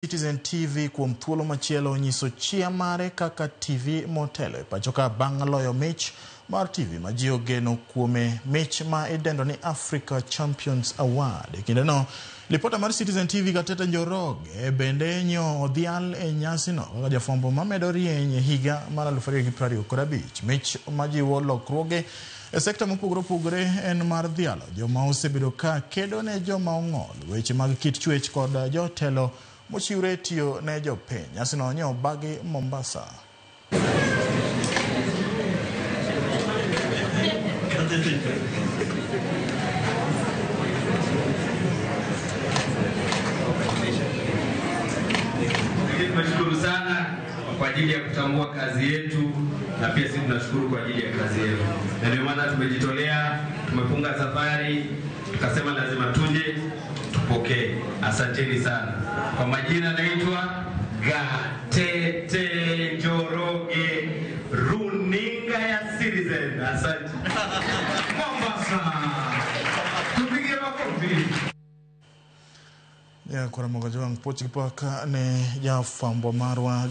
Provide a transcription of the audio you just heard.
Citizen TV kuom thuolo machielo onyiso chia mare kaka TV motelo e pacho ka bang' loyo mich mar TV ma ji ogeno kuome, mich ma idendo ni Africa Champions Award. E kindeno, lipota mar Citizen TV Gatete Njoroge bende nyo odhial e nyasino kaka jafwambo mamedo rieny e higa mar 2025. Mich majiwo lokruoge e sekta mopogore opogore en mar dhialo joma osebedo ka kedo ne joma ong'ol, weche mag kit chwech kod jotelo mochiwre tiyo ne jopiny. Nyasino nyo obagi Mombasa. Tunashukuru sana kwa ajili ya kutambua kazi yetu na pia sisi tunashukuru kwa ajili ya kazi yetu, na ndio maana tumejitolea, tumefunga safari, tukasema lazima tuje tupokee. Asanteni sana. Kwa majina naitwa Gatete Njoroge, runinga ya Citizen. Asante Mombasa, tupige makofi. Ya, kora moga jwang' puoch gi pak ne jafwambo marwa.